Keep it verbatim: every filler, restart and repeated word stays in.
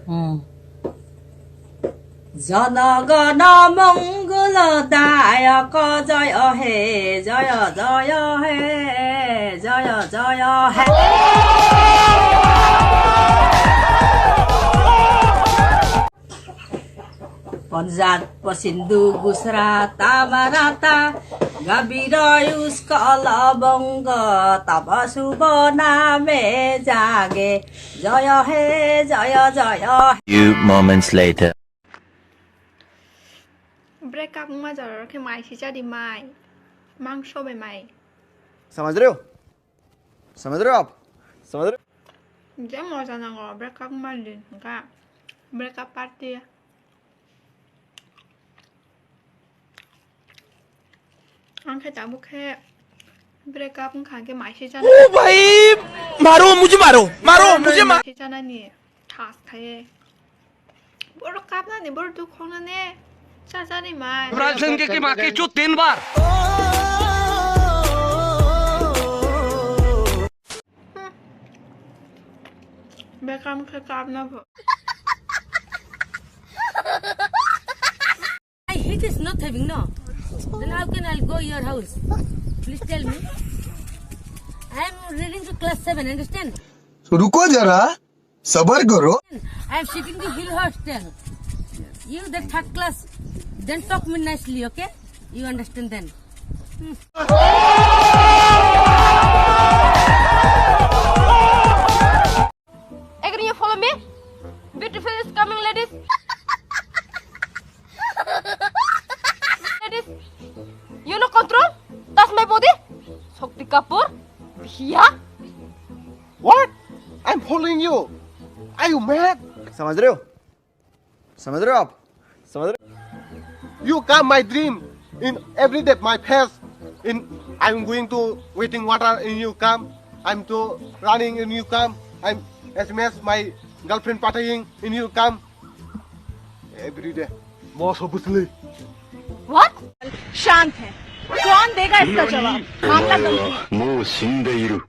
Hmm. জনগণ মঙ্গল দায়ক জয় হে, জয় জয় হে, জয় জয় হে। পঞ্জাব, সিন্ধু, গুজরাট, মারাঠা, দ্রাবিড়, উৎকল, বঙ্গ, তব শুভ নামে জাগে। জয় হে, জয় জয় হে। Few moments later. Break up wngma jora rok khe mai se chá di mai. Mangso bai mai. समझ रहे हो? समझ रहे हो आप? समझ रहे हो? Je moja nango break up wngma ni din hwnkha. Break up party. Ang khe tabuk khe break up wngkha khe mai se chá. ओ भाई, मारो, मुझे मारो, मारो, मुझे मारो। Mai se chá nani thas khai ye. Boro kapnani, boro dukho nani. Chá chá ni mai. Ghabral सिंह के माँ के चोद तीन बार। Hmm. Bekam khe kapna bo. I hate is not having, no. Then how can I go your house? Please tell me. I am reading to class seven, understand? रुको जरा, सबर करो। I am sitting the hill hostel. You the third class. Then talk me nicely, okay? You understand then. Hmm. Again, you follow me? Beautiful is coming, ladies. Ladies, you no control? Touch my body? Shakti Kapoor, bhiya. What? I'm following you. Are you mad? समझ रहे हो? समझ रहे हो आप? समझ रहे हो? You come my dream in every day my face. In I'm going to waiting water in you come. I'm to running in you come. I'm S M S my girlfriend pataying in you come. Every day. Mo so busli. What? शांत है। कौन देगा इसका जवाब? मामला गंभीर। もう死んでいる。